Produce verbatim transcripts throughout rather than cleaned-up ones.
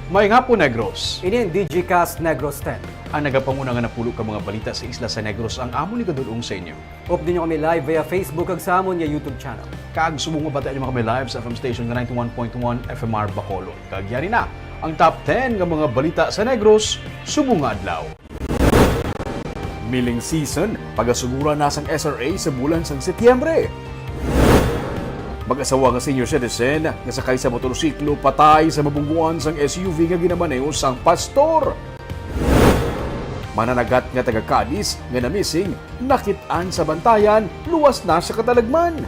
Maayong hapon, Negros. Ini ang Digicast Negros ten. Ang nagapanguna nga napulo ka mga balita sa isla sa Negros ang amon igadul-ong sa inyo. Updi niyo kami live via Facebook kag sa amon nga YouTube channel. Kag subong mabatian niyo kami live sa F M station nga ninety-one point one F M R Bacolod. Kag yari na ang top ten nga mga balita sa Negros subong nga adlaw. Milling season, pagasuguran na sang S R A sa bulan sang Setyembre. Mag-asawa nga senior citizen nga sakay sa motorsiklo patay sa mabungguan sang S U V nga ginamaneho sang pastor. Mananagat nga taga Cadiz nga na-missing, nakit-an sa Bantayan, luwas na sa katalagman.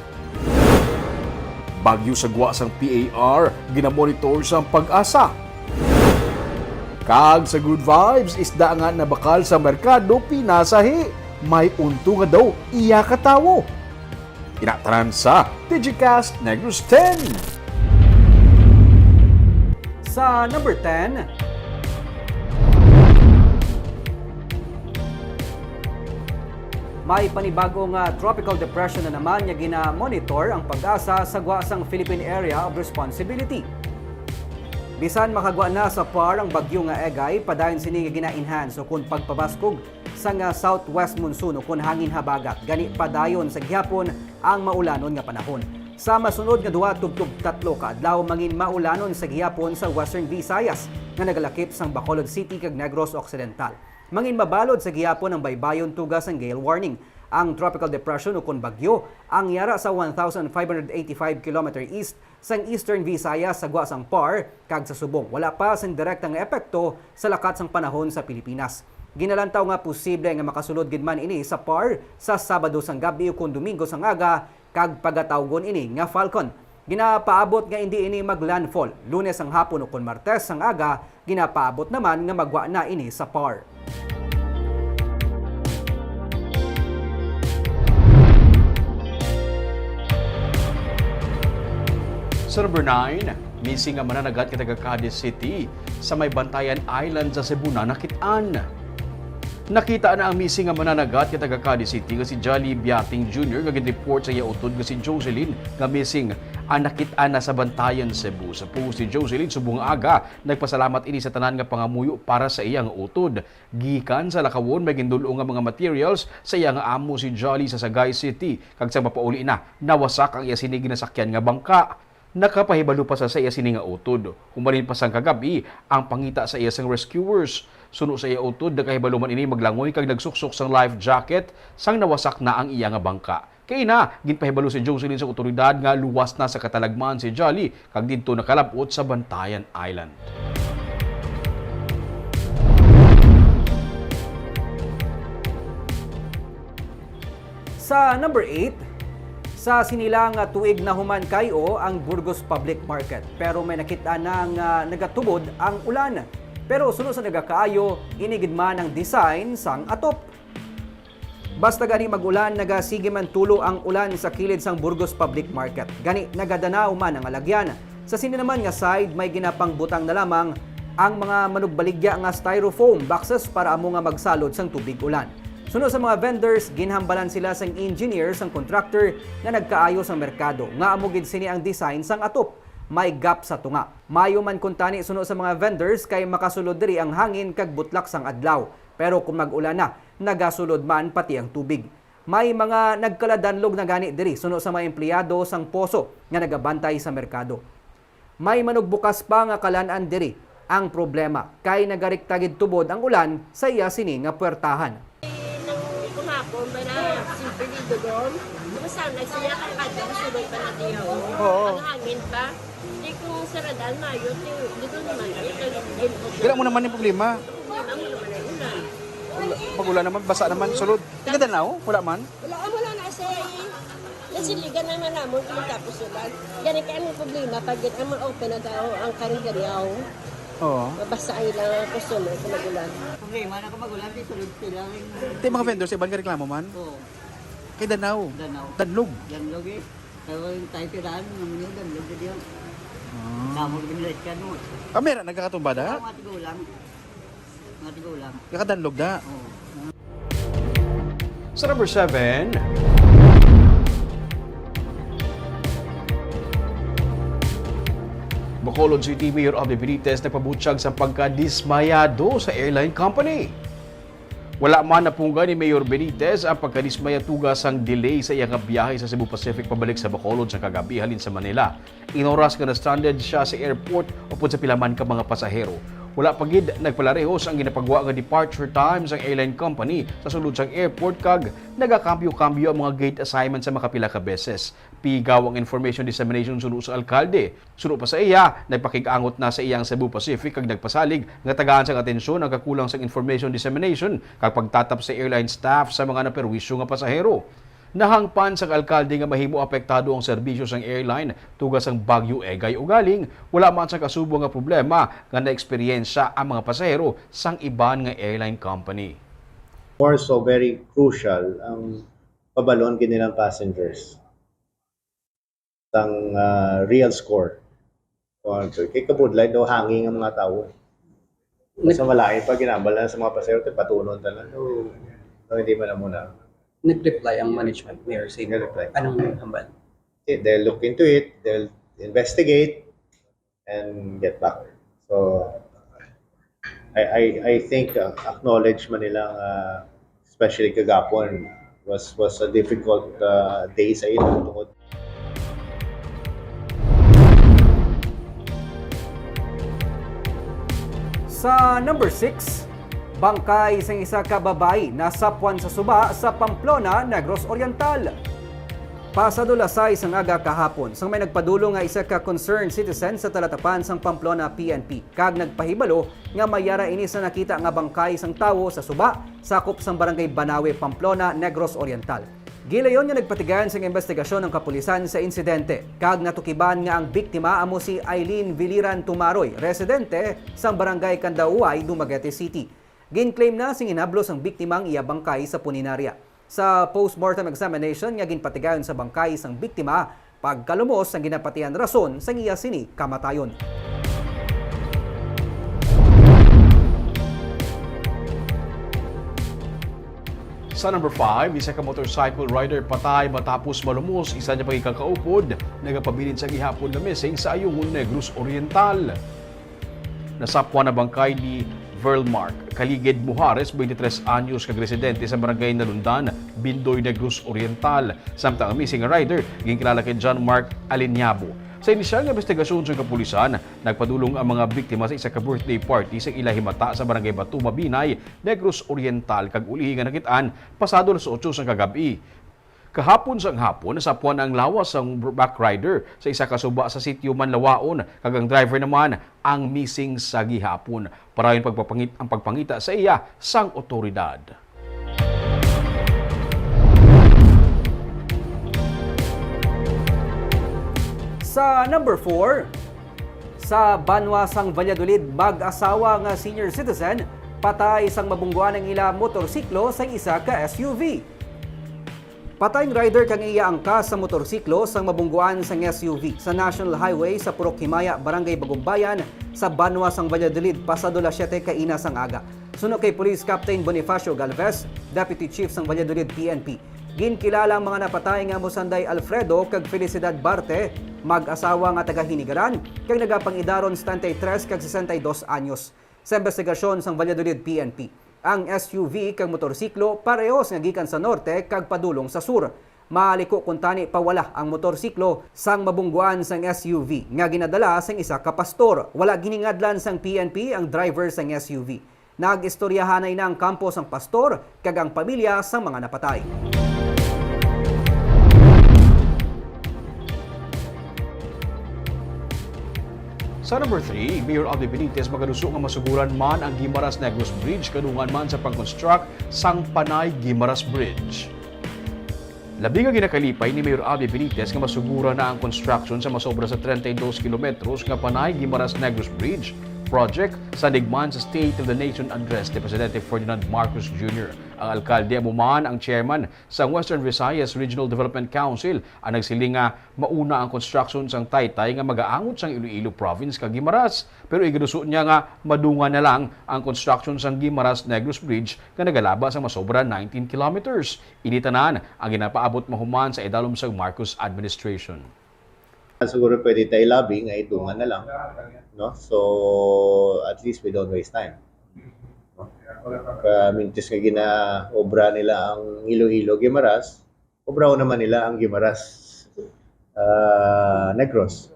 Bagyo sa gwa sang P A R, ginamonitor sang PAGASA. Kag sa Good Vibes, isda nga nabakal sa merkado, pinasahi. May unto nga daw iya ka tawo. Ina tanan sa Digicast Negros ten. Sa number ten, may panibago nga tropical depression na naman nga gina-monitor ang PAGASA sa gwa sang Philippine Area of Responsibility. Bisan makagwa na sa PAR ang bagyo nga Egay, padayon sini nga gina-enhance o kon pagpabaskog sang, ah, southwest monsoon o kon hangin habagat. Gani, padayon sa gihapon ang maulanon nga panahon. Sa masunod nga duha tubtob tatlo ka adlaw, mangin maulanon sa gihapon sa Western Visayas nga nagalakip sang Bacolod City kag Negros Occidental. Mangin mabalod sa gihapon ang baybayon tuga sang gale warning. Ang tropical depression o kon bagyo ang yara sa one thousand five hundred eighty-five kilometer east sang Eastern Visayas sa gwa sang PAR kag sa subong. Wala pa sing direkta nga epekto sa lakat sang panahon sa Pilipinas. Ginalantaw nga posible nga makasulod gid man ini sa PAR sa Sabado sang gab-i ukon Domingo sang aga kag pagatawgon ini nga Falcon. Ginapaabot nga indi ini mag-landfall Lunes sang hapon ukon Martes sang aga. Ginapaabot naman nga magwa na ini sa PAR. Sa number nine, missing nga mananagat nga taga Cadiz City sa may Bantayan Island sa Cebu na nakit-an. Nakita na ang missing nga mananagat nga taga Cadiz City nga si Jolly Biating Junior nga gin-report sa iya utod nga si Jocelyn nga missing ang nakit-an na sa Bantayan, Cebu. Sa post ni Jocelyn, subong nga aga, nagpasalamat ini sa tanan nga pangamuyo para sa iya nga utod. Gikan sa lakawon, may gindul-ong nga mga materials sa iya nga amo si Jolly sa Sagay City, kag sang mapauli na, nawasak ang iya sini ginasakyan nga bangka. Nakapahibalo pa sa, sa iya sini nga utod. Humalin pa sang kagab-i ang pangita sa iya sang rescuers. Suno sa iya utod, nakahibalo man ini maglangoy kag nagsuksok sang life jacket sang nawasak na ang iya nga bangka. Kaina, ginpahibalo si Jocelyn sa awtoridad nga luwas na sa katalagman si Jolly kag didto nakalab-ot sa Bantayan Island. Sa number eight, sa sini lang nga tuig nahuman kay-o ang Burgos Public Market, pero may nakit-an na nga nagatubod ang ulan. Pero suno sa nagakaayo, ini gid man ang design sang atop. Basta gani mag-ulan, nagasige man tulo ang ulan sa kilid sang Burgos Public Market. Gani, nagadanaw man ang alagyan. Sa sini naman nga side, may ginapangbutang na lamang ang mga manugbaligya nga styrofoam boxes para amo nga magsalod sang tubig ulan. Suno sa mga vendors, ginhambalan sila sang engineer sang contractor nga nagkaayo sang merkado, nga amo gid sini ang design sang atop. May gap sa tunga. Maayo man kuntani suno sa mga vendors kay makasulod diri ang hangin kag butlak sang adlaw. Pero kung mag-ulan na, nagasulod man pati ang tubig. May mga nagkaladanlog na gani diri suno sa mga empleyado sang poso nga nagabantay sa merkado. May manugbukas pa nga kalan-an diri. Ang problema kay nagarikta gid tubod ang ulan sa iya sini nga puwertahan. Nang kumapon, may na simple dito doon. Kumusta? Nagsiya ka pa doon, sulod pa na diya, oh. Oo. Ang hangin pa. Di kung saradan, mayo, di, di doon naman. Di ka, di, Dira mo naman yung problema. Problema mo naman ang ulan. Wala, pag ulan naman, basa naman, sulod. Di ka danaw? Wala man? Wala, ah, wala na siya, eh. Nasiligan naman namon kung tapos ulan. Gani kay among problema, pag gid among open na daw ang karinderyaw. Oo. Mabasa ang ilang customer kung mag-ulan. Problema na kung mag-ulan, di sulod sila rin. Ti mga vendor sa iban ka reklamo man? Oo. Kay danaw. Danaw. Danlog. Danlog, eh. Pero yung tayo tirahan, naman yung danlog na diyan. Ah. Tama, binalik ka, no? Ah, meron nagkakatumba da? Ang mga tigulang. Mga tigulang. Nakadanlog da? Oo. Sa number seven, Bacolod City Mayor Abby Benitez nagpabutyag sa pagkadismayado sa airline company. Wala man napunggan ni Mayor Benitez ang pagkadismaya tuga sang delay sa iya nga biyahe sa Cebu Pacific pabalik sa Bacolod sa kagabi halin sa Manila. Inoras nga na-stranded siya sa airport upod sa pila man ka mga pasahero. Wala pa gid nagpalarehos ang ginapagwa nga departure time sang airline company sa sulod sang airport, kag nagakambyo-kambyo ang mga gate assignment sa makapila ka beses. Pigaw ang information dissemination suno sa alkalde. Suno pa sa iya, nagpakig-angot na sa iya ang Cebu Pacific kag nagpasalig nga tagaan sang atensyon ang kakulang sang information dissemination kag pagtatap sa airline staff sa mga naperwisyo nga pasahero. Nahangpan sang alkalde nga mahimo apektado ang serbisyo sang airline tuga sang Bagyo Egay, ugaling wala man sang kasubo nga problema nga naeksperyensya ang mga pasahero sang iban nga airline company. More so, very crucial ang pabalon kini ilang passengers sang, ah, real score. Kung ano to, kay kabudlay daw hangin ang mga tawo. Mas malain pa, ginambal na sa mga pasahero, ti patunon tanan. No, hindi man amo na. Nag-reply ang management, Mayor, sa inyo. Nag-reply. Anong hambal? Eh, they'll look into it, they'll investigate, and get back. So, I, I, I think, uh, acknowledge man nila nga, especially kagapon, was, was a difficult, uh, day sa ila tungod Sa number six, bangkay sang isa ka babayi nasapwan sa suba sa Pamplona, Negros Oriental. Pasado alas sais sang aga kahapon, sang may nagpadulong nga isa ka concerned citizen sa talatapan sang Pamplona P N P, kag nagpahibalo nga may yara ini sa nakita nga bangkay sang tawo sa suba, sakop sang Barangay Banawe, Pamplona, Negros Oriental. Gilayon nga nagpatigayon sang imbestigasyon ang kapulisan sa insidente, kag natukiban nga ang biktima amo si Eileen Viliran Tumaroy, residente sang Barangay Candauay, Dumaguete City. Gin-claim na sing hinablos ang biktima ang iya bangkay sa punerarya. Sa postmortem examination nga ginpatigayon sa bangkay sang biktima, pagkalumos ang ginapatihan rason sang iya sini kamatayon. Sa number five, isa ka motorcycle rider patay matapos malumos isa niya pagkakaupod, nagapabilin sa gihapon nga missing sa Ayungon, Negros Oriental. Nasapwan ang bangkay ni Verlmark Kaligid Mujares, twenty-three anyos, kag residente sa Barangay Nalundan, Bindoy, Negros Oriental, samtang ang missing rider ginkilala kay John Mark Alinyabo. Sa inisyal nga investigasyon sa kapulisan, nagpadulong ang mga biktima sa isa ka birthday party sa ila himata sa Barangay Batuma, Binay, Negros Oriental, kag ulihi nga nakit-an pasado alas otso sang kagab-i. Kahapon sang hapon, nasapwan ang lawas sang backrider sa isa ka suba sa sitio Manlawaon, kag ang driver naman ang missing sa gihapon. Parayon pagpapangit ang pagpangita sa iya sang otoridad. Sa number four, sa banwa sang Valladolid, mag-asawa nga senior citizen patay sang mabungguan ang ila motorsiklo sang isa ka S U V. Patay ang rider kang iya angkas sa motorsiklo sang mabungguan sang S U V sa National Highway sa Purok Himaya, Barangay Bagumbayan, sa banwa sang Valladolid, pasado alas siyete kaina sang aga. Suno kay Police Captain Bonifacio Galvez, Deputy Chief sang Valladolid P N P, ginkilala ang mga napatay nga amo sanday Alfredo kag Felicidad Barte, mag-asawa nga taga Hinigaran, kag nagapangidaron setenta y tres kag sesenta y dos anyos. Sa imbestigasyon sang Valladolid P N P, ang S U V kag motorsiklo parehos nga gikan sa norte kag padulong sa sur. Maliko kuntani pawala ang motorsiklo sang mabungguan sang S U V nga ginadala sang isa ka pastor. Wala giningadlan sang P N P ang driver sang S U V. Nag-istoryahanay na ang kampo sang pastor kag ang pamilya sang mga napatay. Sa number three, Mayor Abby Benitez magaduso nga masuguran man ang Guimaras Negros Bridge kadungan man sa pag-construct sang Panay Guimaras Bridge. Labi nga ginakalipay ni Mayor Abby Benitez nga masuguran na ang construction sa masobra sa treinta y dos kilometros nga Panay Guimaras Negros Bridge project, sandig man sa State of the Nation Address ni Presidente Ferdinand Marcos Junior. Ang alkalde amo man ang chairman sa Western Visayas Regional Development Council ang nagsiling nga mauna ang construction sang taytay nga magaangot sang Iloilo Province kag Guimaras, pero igaduso niya nga madungan na lang ang construction sang Guimaras Negros Bridge nga nagalaba sang masobra nineteen kilometers. Ini tanan ang ginapaabot mahuman sa idalom sang Marcos administration. Siguro pwede tayo lobby nga itungan na lang, no? So, at least we don't waste time. No? Kamintis nga ginaobra nila ang Iloilo Guimaras, obraon naman nila ang Guimaras, ah, Negros.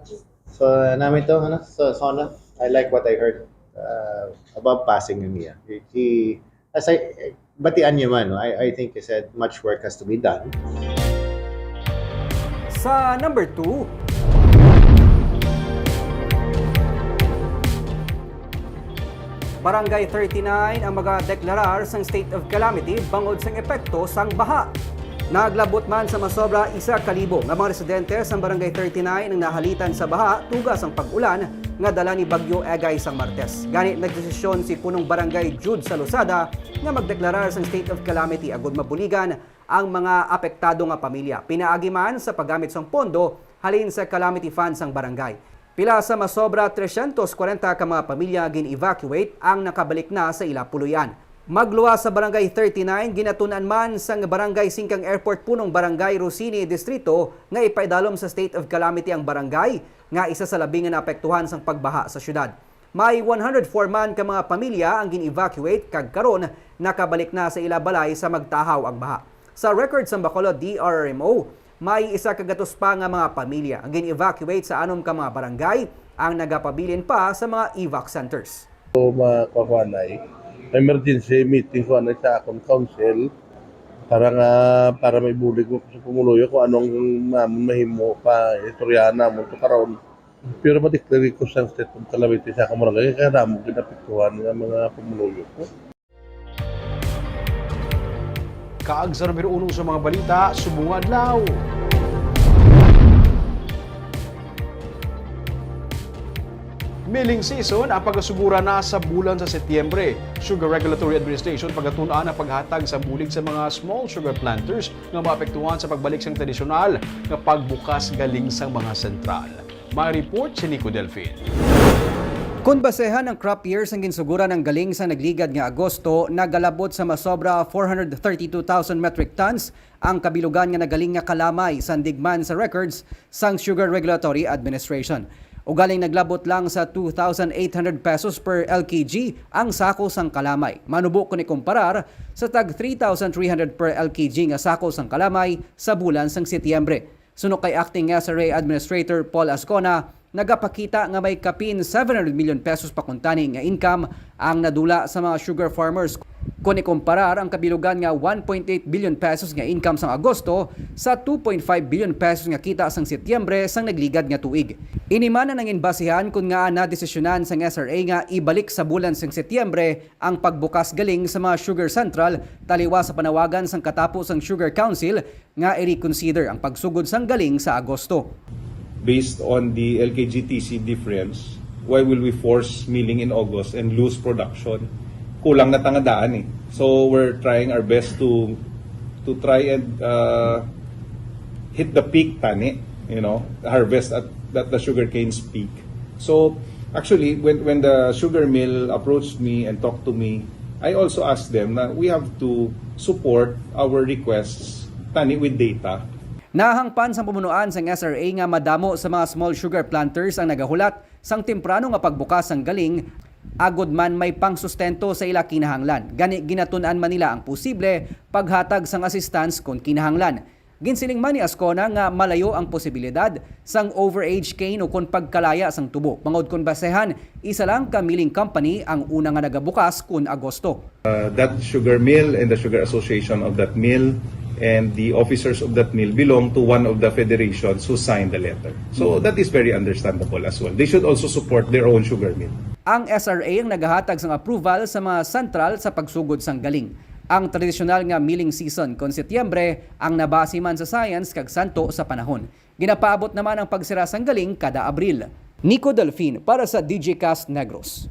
So, namin to, ano? So, SONA, I like what I heard, ah, about passing niya. He, as I, batian niya man, no? I, I think he said much work has to be done. Sa number two, Barangay thirty-nine ang magadeklarar sang state of calamity bangod sang epekto sang baha. Naglabot man sa masobra isa ka libo nga mga residente sang Barangay thirty-nine ang nahalitan sa baha tuga sang pag-ulan nga dala ni Bagyo Egay sang Martes. Gani, nagdesisyon si Punong Barangay Jude Salosada nga magdeklarar sang state of calamity agud mabuligan ang mga apektado nga pamilya, pinaagi man sa paggamit sang pondo halin sa calamity fund sang barangay. Pila sa masobra trescientos kwarenta ka mga pamilya gin-evacuate ang nakabalik na sa ila puloy-an. Magluwas sa Barangay thirty-nine, ginatun-an man sang Barangay Singkang Airport Punong Barangay Rosini Distrito nga ipaidalom sa state of calamity ang barangay nga isa sa labi nga naapektuhan sang pagbaha sa syudad. May one hundred four man ka mga pamilya ang gin-evacuate kag karon nakabalik na sa ila balay sa magtahaw ang baha. Sa record sang Bacolod D R R M O, may isa ka gatos pa nga mga pamilya ang gin-evacuate sa anom ka mga barangay ang nagapabilin pa sa mga evac centers. So, makukuanay, emergency meeting ko anay sa akon council para nga, para may bulig mo sa pumuluyo kung anong namon mahimo pa istoryahan namon to karon. Pero ma-declare ko sang state of calamity sa akong barangay, kaya damo ginapektuhan nga mga pumuluyo ko. Kag sa numero uno sa mga balita, subong adlaw. Milling season ang pagasugura na sa bulan sa Setyembre. Sugar Regulatory Administration pagatun-an ang paghatag sa bulig sa mga small sugar planters nga maapektuhan sa pagbalik sang tradisyonal nga pagbukas galing sang mga sentral. May report si Nico Delfin. Kon basehan ang crop year sang ginsuguran ang galing sa nagligad nga Agosto, nagalabot sa masobra four hundred thirty-two thousand metric tons ang kabilugan nga nagaling nga kalamay, sandig man sa records sang Sugar Regulatory Administration. Ugaling naglabot lang sa two thousand eight hundred pesos per L K G ang sako sang kalamay, manubo kon ikumparar sa tag three thousand three hundred per L K G nga sako sang kalamay sa bulan sang Setyembre. Suno kay Acting S R A Administrator Paul Ascona, nagapakita nga may kapin seven hundred million pesos pa kuntani nga income ang nadula sa mga sugar farmers kon ikumparar ang kabilugan nga one point eight billion pesos nga income sang Agosto sa two point five billion pesos nga kita sang Setyembre sang nagligad nga tuig. Ini man ang nangin basihan kon ngaa nadesisyonan sang S R A nga ibalik sa bulan sang Setyembre ang pagbukas galing sa mga sugar central taliwa sa panawagan sang katapo sang Sugar Council nga i-reconsider ang pagsugod sang galing sa Agosto. Based on the L K G T C difference, why will we force milling in August and lose production? Kulang na ta nga daan eh. So we're trying our best to to try and uh, hit the peak tani, you know, harvest at, at the sugarcane's peak. So actually, when when the sugar mill approached me and talked to me, I also asked them na we have to support our requests tani with data. Nahangpan sang pamunuan sang S R A nga madamo sa mga small sugar planters ang nagahulat sang temprano nga pagbukas sang galing, agud man may pangsustento sa ila kinahanglan. Gani, ginatun-an man nila ang posible paghatag sang assistance kon kinahanglan. Ginsiling man ni Ascona nga malayo ang posibilidad sang overage cane ukon pagkalaya sang tubo, bangod kon basehan, isa lang ka milling company ang una nga nagabukas kon Agosto. Uh, that sugar mill and the sugar association of that mill and the officers of that mill belong to one of the federations who signed the letter. So that is very understandable as well. They should also support their own sugar mill. Ang S R A ang nagahatag sang approval sa mga sentral sa pagsugod sang galing. Ang tradisyonal nga milling season kon Setyembre ang nabase man sa science kag santo sa panahon. Ginapaabot naman ang pagsira sang galing kada Abril. Nico Delfin para sa D J Cast Negros.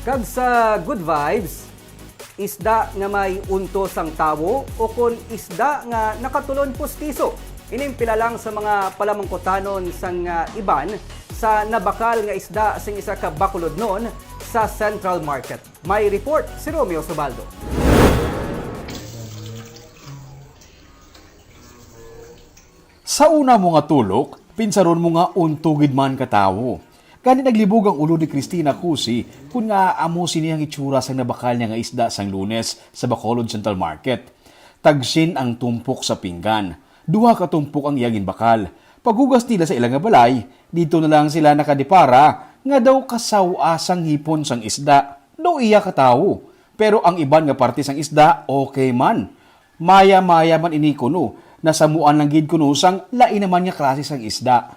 Kag sa good vibes, isda nga may unto sang tawo o kon isda nga nakatulon pustiso. Ining pila lang sa mga palamangkutanon sang, ah, iban sa nabakal nga isda sing isa ka Bacolodnon Sa Central Market, may report si Romeo Subaldo. Sa una mo nga tulok, pinsaron mo nga unto gid man ka tawo. Gani naglibog ang ulo ni Christina Cusi kun nga amo sini ang itsura sang nabakal niya nga isda sang Lunes sa Bacolod Central Market. Tagsin ang tumpok sa pinggan. Duha ka tumpok ang iya ginbakal. Paghugas nila sa ila nga balay, dito na lang sila nakadepara nga daw kasaw-a sang ngipon sang isda. Daw iya ka tawo. Pero ang iban nga parte sang isda, okay man. Maya-maya man ini kuno, nasamuan lang gid kuno sang lain naman nga klase sang isda.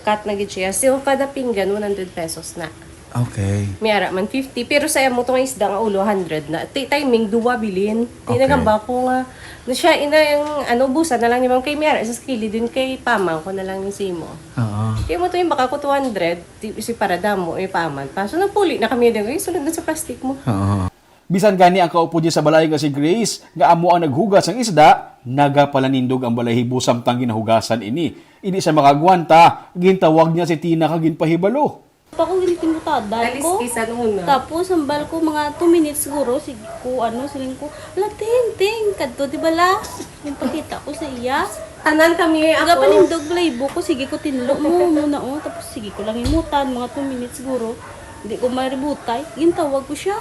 Cut na gid siya. So, kada pinggan, one hundred pesos na. Okay. May ara man fifty, pero sa amo to nga isda nga ulo, hundred na. Ti-, timing, duwa bilin. Ti Okay. Nagamba ko nga, na siya, ina, yung, ano, busa na lang ni ma'am, kay may ara sa kilid din, kay pamang ko na lang ni Simo. Oo. Kaya mo to yung baka ko two hundred, ti-, si para damo, may paman pa. So, nagpuli na kami din, "Ay, sulod na sa plastic mo." Oo. Bisan gani ang kaupod niya sa balay nga si Grace, nga amo ang naghugas sang isda, nagapalanindog ang balahibo samtang ginahugasan ini. Hindi siya makagwanta, gintawag niya si Tina kag ginpahibalo. Pa ko ginitimutadan ko. Aliskisan una. Tapos, hambal ko, mga two minutes siguro, sige ko, ano, siling ko, "Ala, Ting, Ting, kadto, di ba la?" Yung pakita ko sa iya. Tanan kami, ako. Nagapanindog balahibo ko, sige ko, "Tinlo mo, muna, oh." Tapos, sige ko lang imutan, mga two minutes siguro. Hindi ko maributay. Gintawag ko siya.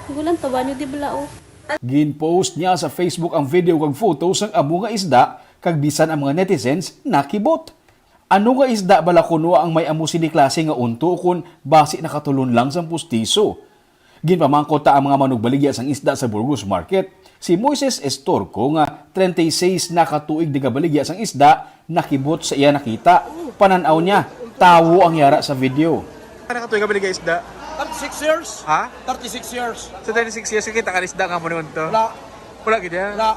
Gulang tawa niyo, di bala, oh. Gin-post niya sa Facebook ang video kag photo sang amo nga isda, kag bisan ang mga netizens nakibot. Ano nga isda bala kuno ang may amo sini klase nga unto kon basi nakatulon lang sang pustiso? Ginpamangkot ta ang mga manugbaligya sang isda sa Burgos Market, si Moises Estorco nga treinta y seis na ka tuig nagabaligya sang isda, nakibot sa iya nakita. Panan-aw niya, tawo ang yara sa video. Ano ka tuig ka baligya isda? Thirty-six years. Ha? Thirty-six years. Sa thirty-six years, kakita ka isda nga mo ni unto? Wala. Wala gid, ah? Wala.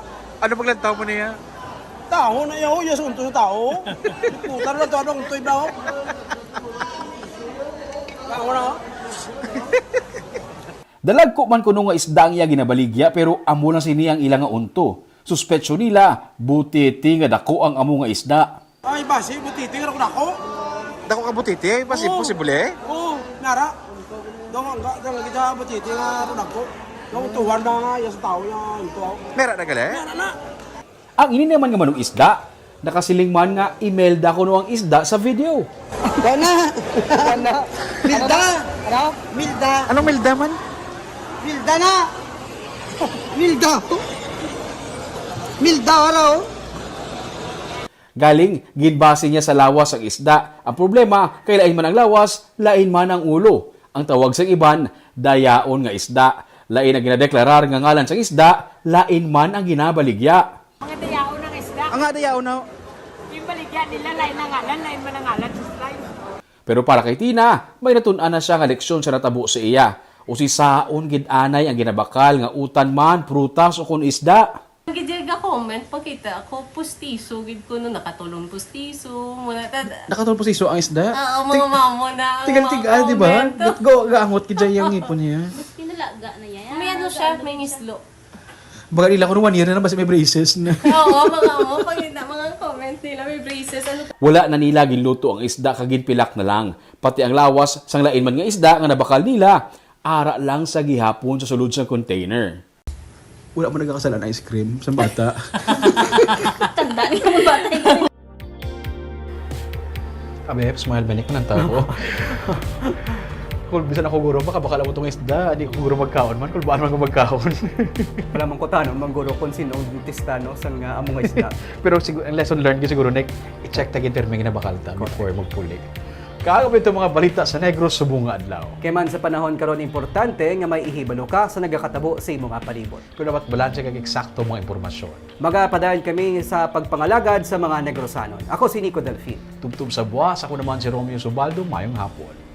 Ano paglantaw mo niya? Tawo na yaw, yes, unto sa tao. Puta na to, anong untoy na, oh? Tawo na, oh. Dalagko man kuno nga isda ang iya ginabaligya, pero amo lang sini ang ila nga unto. Suspetsyon nila, butiti nga dako ang amo nga isda. Ay, basi, butiti, nga dako. Dako ka butiti, basi Oo. posible? Oo, nara. Dong, ang ga-, dong, kita butiti nga dako. Dong, tuwan na nga, yung sa tao, yung ito. Mera na gali? Mera na. Ang ini naman nga manong isda, nakasiling man nga Imelda kuno ang isda sa video. Wala. Wala. Milda. Ano? Milda. Anong Milda man? Milda na. Milda. Milda, wala, oh. Galing, ginbase niya sa lawas ang isda. Ang problema, kay lain man ang lawas, lain man ang ulo. Ang tawag sang iban, dayaon nga isda. Lain ang ginadeklarar nga ngalan sang isda, lain man ang ginabaligya. Mga dayaon nga isda. Ang nga dayaon na. Yung baligya nila, lain na ngalan, lain man ang ngalan sa isda. Pero para kay Tina, may natun-an na siya nga leksyon sa natabo sa iya. Usisaon gid anay ang ginabakal nga utan man, prutas o kon isda. Ang gid ga comment, pakita ako, pustiso gid ko no, nakatulong pustiso, muna ta- Nakatulong pustiso ang isda? Oo, mga Tig-, mamo na ang tigal-tigal, mga di ba? comment. Gat-, go-, gaangot gid siya yung ngipon niya. Pinalaga na niya. May ano siya, may ngislo. Baga nila kung one year na, basta may braces na. Oo, mga mo, pag yun na, mga comment nila, may braces. Ano? Wala na nila ginluto ang isda, kag ginpilak na lang. Pati ang lawas sang lain man nga isda nga nabakal nila, ara lang sa gihapon sa sulod sa container. Wala mo nagkakasalan ice cream sa bata. Tanda niya mo bata. Abi, smile ba ni ko ng tao? Kung bisan ako guro, baka bakal ako tong isda. Di ko guro magkaon man. Kung baan man ko magkaon. Wala man ko tanong, man guro, kung sino ang dentista, no, sa nga amo nga isda. Pero sigu-, ang lesson learned ko siguro, Nick, i-check tagin terming na bakal ta before magpuli. Kaagap ito mga balita sa Negros subong nga adlaw. Kay man sa panahon karon, importante nga may ihibalo ka sa nagakatabo sa imo nga palibot. Kung dapat balanse kag eksakto mga impormasyon. Magapadayon kami sa pagpangalagad sa mga Negrosanon. Ako si Nico Delfin. Tubtob sa buwas, ako naman si Romeo Subaldo. Mayong hapon.